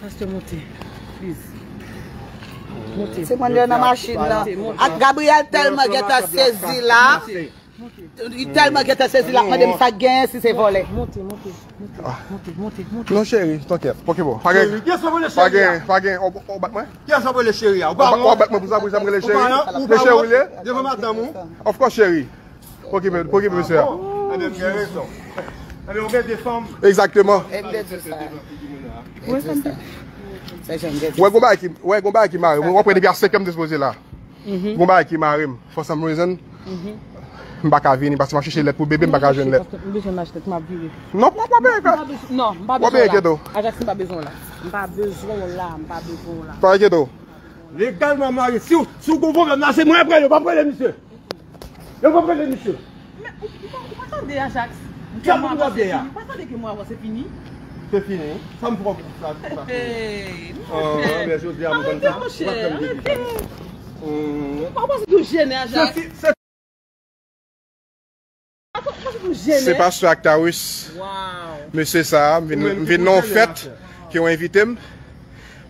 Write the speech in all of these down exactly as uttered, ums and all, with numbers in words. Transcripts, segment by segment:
Pastè, monte, please. Monte. Se mwen nan machin nan. Monte, monte. Ak Gabriel tèlman gentan sezi la. Monte. Li tèlman gentan sezi, l ap mande m sa k genyen, si se vòlè. Monte, monte, monte, monte, monte, monte. Non, cheri, tankèt. Pòkipon. Pa gen, pa gen, pa gen, w, w bat mwen? Kiyès ap rele cheri a? Ou pa w bat mwen pou sa, pou sa m rele cheri? Men cheri w ye? Devan madanm ou? Of course, cheri. Pòkipe, pòkipe mesye a. Bon, enben, m gen rezon. Enben, ou gen de fanm. Egzakteman. Wè, gon bagay ki, wè, gon bagay ki mare m. W ap wè depi a senk an m dispoze la. Gon bagay ki mare m. For some reason, m pa ka vini paske m ap chèche lèt pou bebe, m pa ka jwenn lèt. M bezwen m achte, m ap vire. Non, w ap peye. Non, m pa bezwen w la. Ajax, m pa bezwen w la. M pa bezwen w la, m pa bezwen w la. Pa enkyete w. Legalman marye. Si w, si w gon pwoblèm la, se mwen ap rele, w p ap rele misye. Yo p ap rele misye. Men, ou, ou pa, ou pa tande, Ajax? Sa pou nou tande a? Ou pa tande ke mwa avan se fini? Se fini. Sa m fè w pou sa, pou sa fini? Hey, monchè. Ah, men jodi a m konn sa. Arete, monchè, arete. Ou pa panse tou jennen, Ajax? Se fi-, se Se pastè Actarus. Mesye sa a, m vin, m vin nan yon fèt ke yo envite m.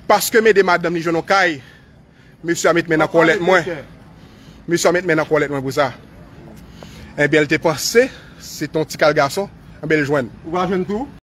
Paske m ede madanm li jwenn yon kay, mesye a met men nan kòlèt mwen. Mesye a met men nan kòlèt mwen pou sa. Enben, l te panse se t yon ti kal gason, enben, l jwenn. Ou pa jwenn tou?